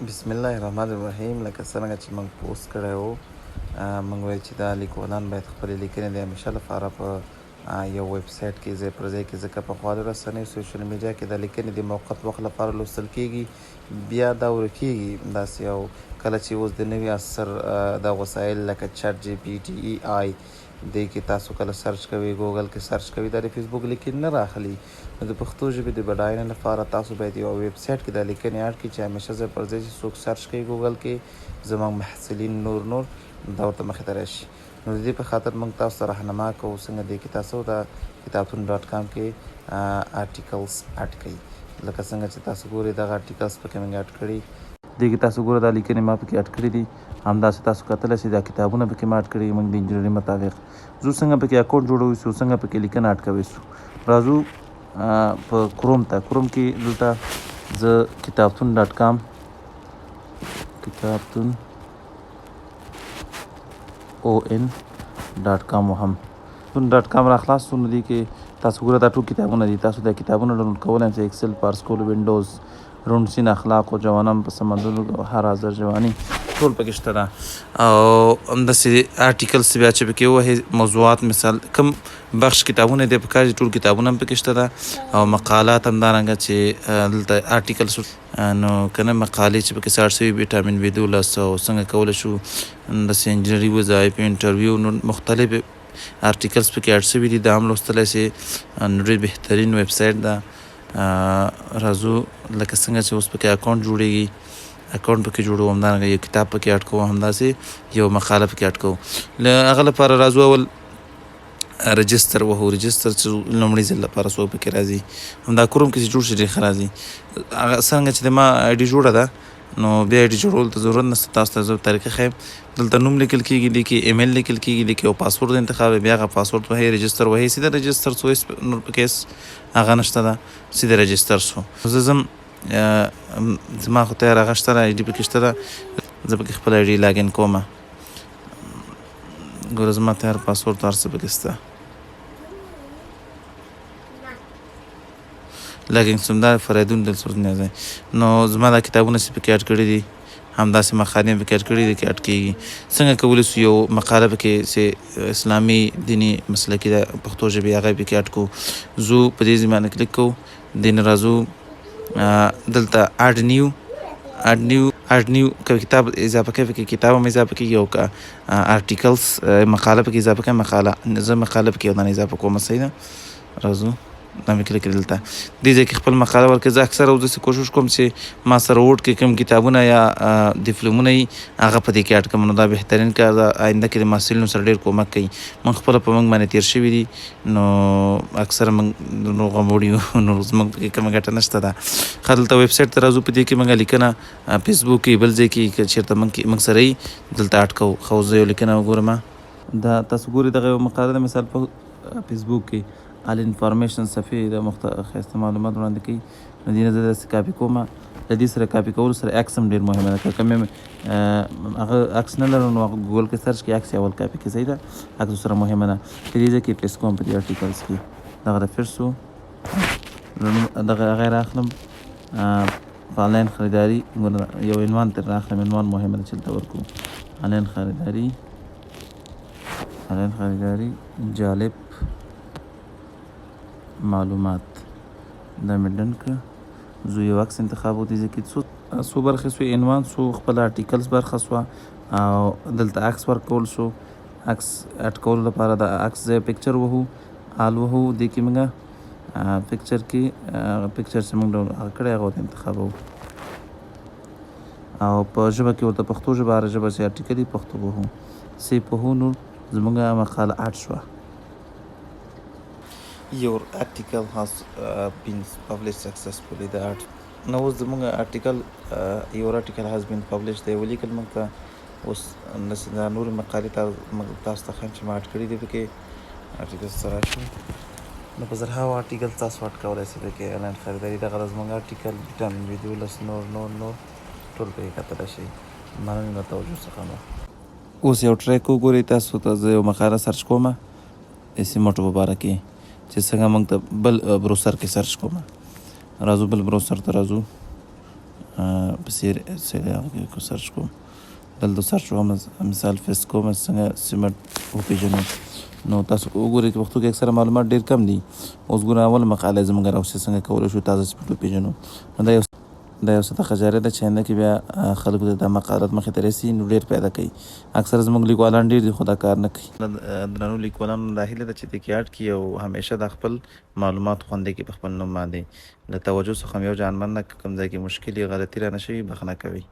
بسم الله الرحمن الرحیم. لکه څرنګه چې موږ پوسټ کړی وو، موږ ویل چې دا لیکوالان باید خپلې لیکنې د همیشه لپاره په یو ویب سایټ کې ځای پر ځای کړي، ځکه په خواله رسنیو سوشل میډیا کې دا لیکنې د موقت وخت لپاره لوستل کېږي، بیا دا ورکېږي داسې. او کله چې اوس د نوي عصر دا وسایل لکه چټ جي پي ټي ای آی دې کې تاسو کله سرچ کوئ، ګوګل کې سرچ کوئ، دا د فیسبوک لیکنې نه راخلي. نو د پښتو ژبې د بډاینې لپاره تاسو باید یو ویب سایټ کې دا لیکنې اډ کړئ چې همیشه ځای پر ځای چې څوک سرچ کوي ګوګل کې، زموږ محصلین نور نور دا ورته مخې ته راشي. نو د دې په خاطر موږ تاسو ته رهنما کوو څنګه دې کې تاسو دا کتابتون ډاټ کام کې آرټیکلز اډ کړئ. لکه څنګه چې تاسو ګورئ، دغه آرټیکلز پکې موږ اډ کړي. دې کې تاسو ګوره، دا لیکنې ما پکې اډ کړي دي. همداسې تاسو کتلی شئ، دا کتابونه پکې ما اډ کړي. موږ د انجینري مطابق ځو، څنګه پکې اکاونټ جوړوي سو، څنګه پکې لیکنه اډ کوي سو. راځو په کروم ته. کروم کې دلته زه کتابتون ډاټ کام، کتابتون او ان ډاټ کام وهم. کتابتون ډاټ کام را خلاص سو. نو دې کې تاسو ګوره، دا ټول کتابونه دي. تاسو دا کتابونه ډاونلوډ کولی شئ: اکسل، پارسکول، وینډوز، روڼ سین، اخلاق او جوانان په سمندرونو، هر حاضر جواني، ټول پکې شته ده. او همداسې آرټیکلز بیا چې پکې ووهې، موضوعات، مثال کوم بخش کتابونه دی په کار دي، ټول کتابونه هم پکې شته ده. او مقالات همدارنګه چې دلته آرټیکلز نو که نه، مقالې چې پکې ساړ شوي، ویټامین بي 12 او څنګه کولی شو داسې انجینري وظایف، انټرویو، نو مختلف آرټیکلز پکې اډ شوي دي. دا هم لوستلی شي. نو ډېر بهترین ویب سایټ ده. راځو، لکه څنګه چې اوس پکې اکاونټ جوړیږي، اکاونټ پکې جوړو، همدارنګه یو کتاب پکې اډ کوو، همداسې یو مقاله پکې اډ کوو. له هغه لپاره راځو اول رجستر وهو. رجستر چې لومړي ځل لپاره څوک پکې راځي، همدا کروم کې چې جوړ شي، ډېر ښه راځي. هغه څنګه چې د ما آی ډي جوړه ده، نو بیا آی ډي جوړولو ته ضرورت نشته. تاسو ته زه طریقه ښیم. دلته نوم لیکل کېږي، دې کې ایمیل لیکل کېږي، دې کې یو پاسورډ انتخاب، بیا هغه پاسورډ وهي، رجستر وهي، سیده رجستر سو. هېڅ نور پکې هېڅ هغه نشته ده، سیده رجستر سو. زه ځم، زما خو تیار هغه شته ده، آی ډي پکې شته ده. زه پکې خپل آی ډي لاګین کوم. ګوره، زما تیار پاسورډ هر څه پکې شته. لاګین سوم. دا فریدون دلسوز نیازی. نو زما دا کتابونه چې پکې اډ کړي دي، همداسې مقالې پکې اډ کړي دي، کې اډ کېږي. څنګه کولی شو یو مقاله پکې چې اسلامي، دیني، مسلکي ده، پښتو ژبې، هغه پکې اډ کوو؟ ځو په دې ځای باندې کلیک کوو، دې نه راځو دلته اډ نیو، اډ نیو، اډ نیو. که کتاب اضافه کوي پکې، کتاب هم اضافه کېږي، او که آرټیکلز مقاله پکې اضافه کوي، مقاله. زه مقاله پکې یو دانه اضافه کوم. صحیح ده، راځو، دا مې کلیک. دلته دې ځای کې خپل مقاله ورکړئ. زه اکثره اوس داسې کوشش کوم چې ما سره ووټ کې کوم کتابونه یا دیپلومونه وي، هغه په دې کې اډ کړم. نو دا بهترین کار ده. آینده کې د محصلینو سره ډېر کومک کوي. موږ خپله په موږ باندې تېر شوي دي، نو اکثره موږ نو غموړي یو، نو زموږ پکې کومه ګټه نشته ده. ښه، دلته ویب سایټ ته راځو. په دې کې موږ لیکنه فیسبوک کې، بل ځای کې که چېرته موږ موږ سره یي، دلته اډ کوو. ښه، اوس زه یو لیکنه وګورم. دا تاسو ګورئ، دغه یو مقاله ده. مثال په فیسبوک کې آل انفارمیشن صفحې د ښایسته معلومات وړاندې کوي. نو دې نه زه داسې کاپي کوم. له دې سره کاپي کولو سره عکس هم ډېر مهمه ده. که کوم هغه عکس نه لرو، نو هغه ګوګل کې سرچ کړئ، عکس یې اول کاپي کړئ. صحیح ده، عکس سره مهمه ده. په دې ځای کې پیسټ کوم، په دې آرټیکلز کې دغه د فیر سو، دغه هغه راخلم. په آنلاین خریداري یو عنوان ترې راخلم. عنوان مهمه ده چې دلته ورکړو: آنلاین خریداري، آنلاین خریداري جالب معلومات. دا مې ډن کړه. زه یو عکس انتخاب دې ځای کې. څو څو برخې سوې: عنوان سو، خپل آرټیکلز برخه سوه، او دلته عکس ورکول سو. عکس اډ کولو لپاره د عکس ځای پکچر وهو، آل وهو. دې کې موږ پکچر کې پکچر چې موږ هغه کړی، هغه ورته انتخابوو، او په ژبه کې ورته پښتو ژبه، هره ژبه چې آرټیکل وي، پښتو وهو، سیف وهو. نو زموږ مقاله اډ شوه. Your article has been published successfully. The art نو اوس زموږ آرټیکل، your article has been published دی ولیکل موږ ته. اوس داسې دا نورې مقالې تاسو ته ښیم چې ما اډ کړي دي پکې. آرټیکل سره راشو، نو په زرهاوو آرټیکل تاسو اډ کولی شئ پکې. آنلاین خریداري، دغه ده زموږ آرټیکل، ویټامین بي 12، نور نور نور ټول پکې کتلی شئ. مننه له توجه څخه مو. اوس یو ټریک وګورئ. تاسو ته زه یو مقاله سرچ کوم د سیمټو په باره کې چې څنګه موږ ته بل بروسر کې سرچ کوم. راځو بل بروسر ته راځو. په څیر هغه سرچ کوم، دلته سرچ وهم، مثال فیس کوم څنګه سیمټ وپیژنو. نو تاسو وګورئ چې پښتو کې اکثره معلومات ډیر کم دي. اوس ګوره اول مقاله زموږ راوستې، څنګه کولی شو تازه سیمټ وپیژنو. نو دا یو صدقه جاریه ده چې آینده کې بیا خلکو ته دا مقالات مخې ته رسي، نو ډېر پیدا کوي. اکثره زموږ لیکوالان ډېر دي خو دا کار نه کوي. درنو لیکوالانو دا هیله ده چې دې کې اډ کړي او همیشه دا خپل معلومات خوندي کړي په خپل نوم باندې. له توجه څخه مې یو جهان مننه، که کوم ځای کې مشکل یا غلطي رانه شوي بښنه کوئ.